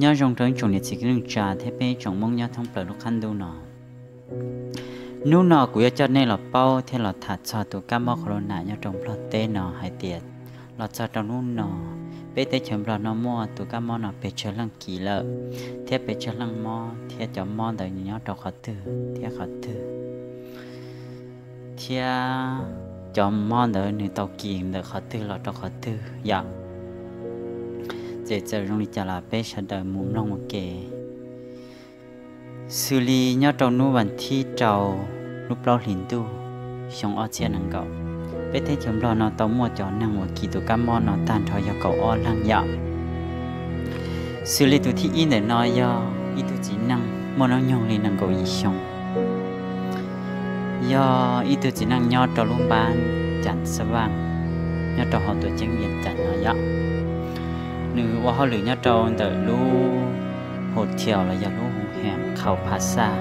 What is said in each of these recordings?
Nyob zoo rau ib tsoom niam txiv kwv tij neej tsa thiab peb tsoom Hmoob nyob thoob plaws lub qab ntuj no. Hnub no kuv yuav coj nej los paub thiab los tham txog tus kab mob corona nyob rau Nplog teb no hais tias los txog rau hnub no, peb teb chaws Nplog no muaj tus kab mob no pes tsawg leej kis lawm, thiab pes tsawg leej mob thiab cov mob ntawd nyob rau qhov twg thiab qhov twg, thiab cov mob ntawd nws tau kis ntawm qhov twg los rau qhov twg yom. Ces txawm zoo li cas los peb sawv daws mus mloog ua ke. Xws li nyob rau hnub vas thib rau lub plaub hlis ntuj xyoo ob txhiab nees nkaum, peb teb chaws Nplog no tau muaj cov neeg uas kis tus kab mob no tag nrho yog kaum ob leeg yom. Xws li tus thib ib ntawm no yog ib tug txiv neej muaj hnub nyoog li nees nkaum yim xyoo, yog ib tug txiv neej nyob rau lub npab Cas Xav Vaj, nyob rau hauv tuam ceeb Vias Cas no yom. Nws ua hauj lwm nyob rau ntawm lub hotel los yog lub hoos hees Qhaus Pha Xaj.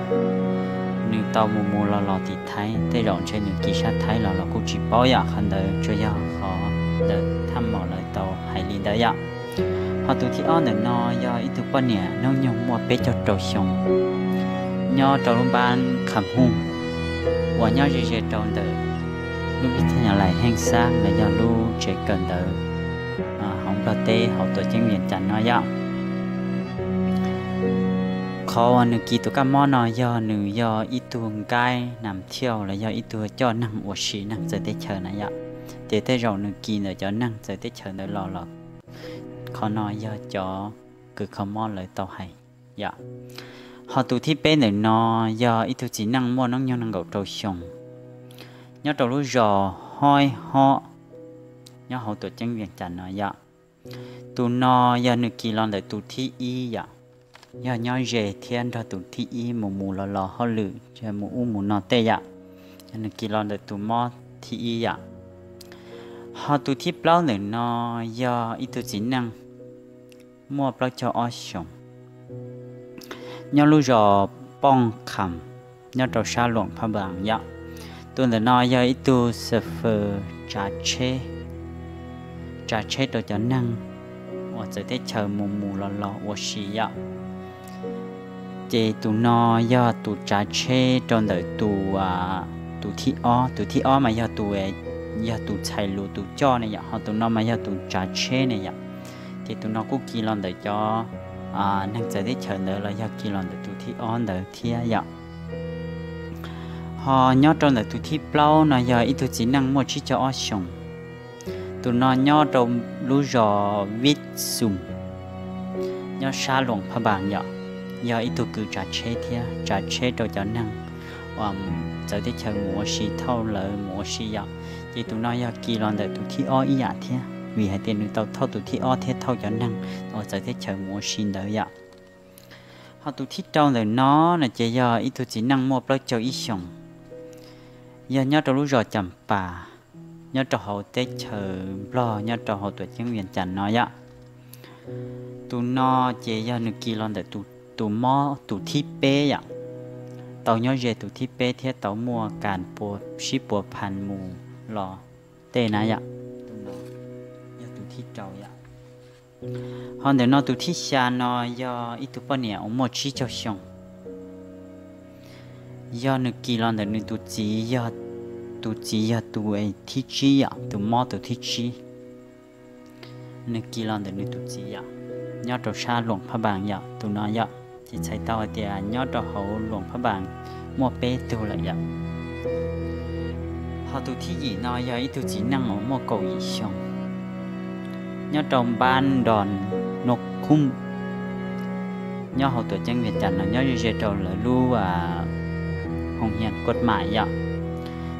Nws tau mus mus los los tim Thaib, tej zaum ntshe nws kis sab Thaib los los kuj tsis paub yom, qhov ntawd tsuas yog qhov ntawm thaj maum lawv tau hais li ntawd yom. Ho tus thib ob ntawm no yog ib tug poj niam hnub nyoog muaj peb caug rau xyoo, nyob rau lub npab Qham Hooj, uas nyob ze ze rau ntawm lub vib thaj nyas lais Heej Xab los yog lub tsev kawm ntawv hauv Nplog teb hauv tuam ceeb Vias Cas no yom. Qhov uas nws kis tus kab mob no yog nws yog ib tug nkaib nas thiauj los yog ib tug coj neeg ua si neeg txawv teb chaws na yom. Ces tej zaum nws kis ntawm cov neeg txawv teb chaws ntawd los los qhov no yog cov kws kho mob lawv tau hais yom. Ho tus thib peb ntawm no yog ib tug txiv neej muaj hnub nyoog nees nkaum rau xyoo, nyob rau lub zos Hoib Hob, nyob hauv tuam ceeb Vias Cas no yom. Tus no yog nws kis los ntawm tus thib ib yom, yog nyob ze thiab nrog tus thib ib mus mus los los hauj lwm mus ub mus no tej yom. Yog nws kis los ntawm tus mob thib ib yom. Ho tus thib plaub ntawm no yog ib tug txiv neej muaj plaub caug ob xyoos, nyob lub zos Pooj Kham, nyob rau sab Luam Phaj Npaas yom. Tus ntawm no yog ib tug xav fwm tsav tsheb, tsav tsheb rau cov neeg uas txawv teb chaws mus mus los los ua si yom. Ces tus no yog tus tsav tsheb rau ntawm tus, tus thib ob, tus thib ob mas yog tus, yog tus txhais lus tus coj ne yom, ho tus no mas yog tus tsav tsheb ne yom. Ces tus no kuj kis los ntawm cov neeg txawv teb chaws ntawd los yog kis los ntawm tus thib ob ntawd thiab yom. Ho nyob rau ntawm tus thib plaub no yog ib tug txiv neej muaj tsib caug ob xyoos. Tus no nyob rau lub zos Vib Xum, nyob sab Luam Phaj Npaas yom. Yog ib tug kws tsav tsheb thiab tsav tsheb rau cov neeg uas txawv teb chaws mus ua si, thauj lawv mus ua si yom. Ces tus no yog kis los ntawm tus thib ob ib yam thiab, vim hais tias nws tau thauj tus thib ob thiab thauj cov neeg uas txawv teb chaws mus ua si ntawd yom. Ho tus thib rau ntawm no no ces yog ib tug txiv neej muaj plaub caug ib xyoos, yog nyob rau lub zos Cas Pas, nyob rau hauv teb chaws Nplog, nyob rau hauv tuam ceeb Vias Cas no yom. Tus no ces yog nws kis los ntawm tus mob tus thib peb yom, tau nyob ze tus thib peb thiab tau muaj kas sib puas phas mus los tej na yom. Tus no yog tus thib rau yom. Ho ntawm no tus thib xya no yog ib tug poj niam uas muaj tsib caug xyoo, yog nws kis los ntawm nws tus txiv, yog tus txiv yog tus thib tsib yom, tus mob tus thib tsib. Nws kis los ntawm nws tus txiv yom, nyob rau sab Luam Phaj Npaas yom, tus no yom. Ces txhais tau hais tias nyob rau hauv Luam Phaj Npaas muaj peb tug lawm yom. Ho tus thib yim no yog ib tug txiv neej uas muaj kaum yim xyoo, nyob rau npab Nros Noj Khum, nyob hauv tuam ceeb Vias Cas no, nyob ze ze rau lawv lub hoos hias Kuam Mam yom.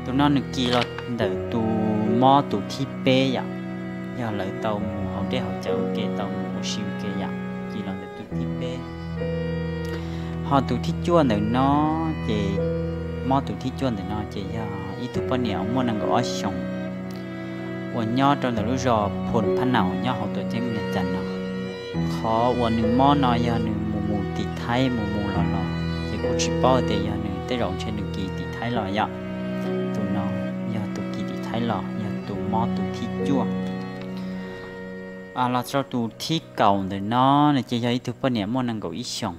Tus no nws kis los ntawm tus mob tus thib peb yom, yog lawv tau mus hauv dej hauv cawv ua ke, tau mus ua si ua ke yom, kis los ntawm tus thib peb. Ho tus thib cuaj ntawm no ces, mob tus thib cuaj ntawm no ces yog ib tug poj niam uas muaj nees nkaum ob xyoos, uas nyob rau ntawm lub zos Phoos Phaj Naus nyob hauv tuam ceeb Vias Cas no. Qhov uas nws mob no yog nws mus mus tim Thaib mus mus los los, ces kuj tsis paub tias yog nws, tej zaum ntshe nws kis tim Thaib los yom. Tus no yog tus kis tim Thaib los, yog tus mob tus thib cuaj. Los rau tus thib kaum ntawm no, nws ces yog ib tug poj niam muaj nees nkaum ib xyoos,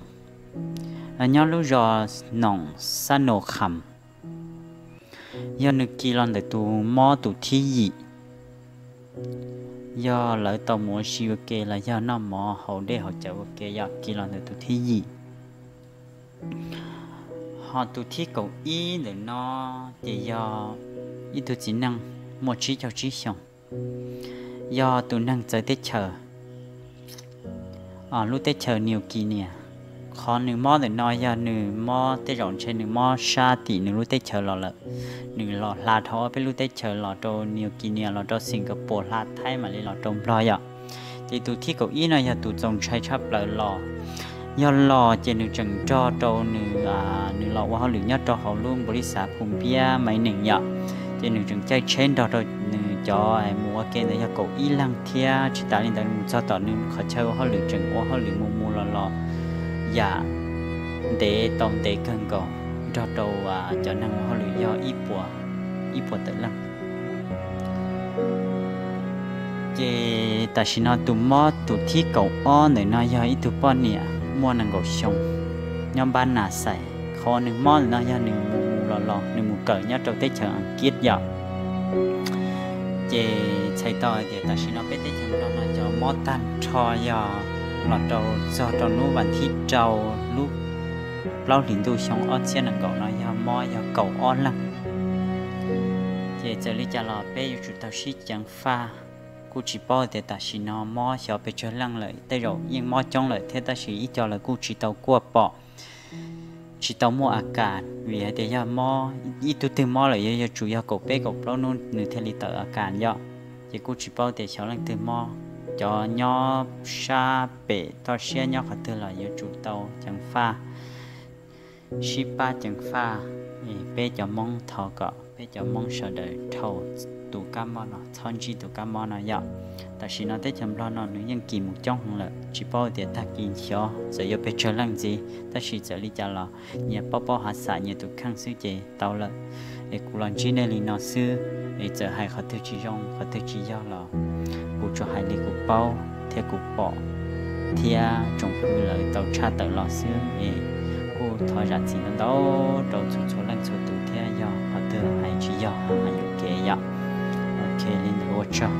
nyob lub zos Noom Xab Nus Kham. Yog nws kis los ntawm tus mob tus thib yim, yog lawv tau mus ua si ua ke los yog noj mov haus dej haus cawv ua ke, yog kis los ntawm tus thib yim. Ho tus thib kaum ib ntawm no ces yog ib tug txiv neej muaj tsib caug tsib xyoos, yog tus neeg txawv teb chaws, lub teb chaws Niu Kis Nias. Qhov nws mob ntawm no yog nws mob, tej zaum ntshe nws mob sab tim nws lub teb chaws los lawm, nws los hla dhau ob peb lub teb chaws los rau Niu Kis Nias, los rau Xis Kas Pos, hla Thaib mam li los rau Nplog yom. Ces tus thib kaum ib no yog tus txaus ntshai tshaj plaws los, yog los ces nws tseem nrog rau nws, nws los ua hauj lwm nyob rau hauv lub npaus lis xav Phu Npiab Maiv Neem yom. Ces nws tseem caij tsheb nrog rau nws cov mus ua ke ntawd yog kaum ib leeg thiab. Tsis tas li ntawd mus txog tom nws qhov chaw ua hauj lwm tseem ua hauj lwm mus mus los los yam ntev tau ntev kawg nkaus, nrog rau cov neeg ua hauj lwm yog ib puas tawm leej. Ces tam sim no tus mob tus thib kaum ob ntawm no yog ib tug poj niam muaj nees nkaum xyoo, nyob npab Nas Xais. Qhov nws mob ntawm no yog nws mus mus los los, nws mus kawm nyob rau teb chaws Askiv yom. Ces txhais tau hais tias tam sim no peb teb chaws Nplog no cov mob tag nrho yog los rau txog rau hnub vas thib rau lub plaub hlis ntuj xyoo ob txhiab nees nkaum no yog mob yog kaum ob leeg. Ces txawm li cas los peb yuav tsum tau sib ceev faj. Kuj tsis paub tias tam sim no mob xyov pes tsawg leej lawm, tej zaum yeej mob coob lawm thiab tab sis ib co lawv kuj tsis tau kuaj pom, tsis tau muaj a kas, vim hais tias yog mob ib tug twg mob lawm yuav yuav tsum yog kaum peb kaum plaub hnub nws thiaj li tawm a kas yom. Ces kuj tsis paub tias xyov leej twg mob. Cov nyob sab pem toj siab nyob qhov twg los yuav tsum tau ceev faj, sib pab ceev faj. Peb cov Hmoob thov kom peb cov Hmoob sawv daws dhau tus kab mob no, txhob ntsib tus kab mob no yom. Tam sim no teb chaws Nplog no nws yeej kis mus coob heev lawm, tsis paub tias tag kis xyov txawm yuav pes tsawg leej ntxiv, tab sis txawm li cas los nyias paub paub hav xam nyias tus kheej xwb ces tau lawm. Es kuv los ntsib nej li no xwb, es txawm hais qhov twg tsis zoo qhov twg tsis yog los kuv tsuas hais li kuv paub thiab kuv pom thiab tsoom fwv lawv tau tshaj tawm los xwb. Es kuj thov zam txim ntau ntau rau txhua txhua leej txhua tus thiab, yog qhov twg hais tsis yog hais yuam kev yom. Ok, li ntawd ua tsaug.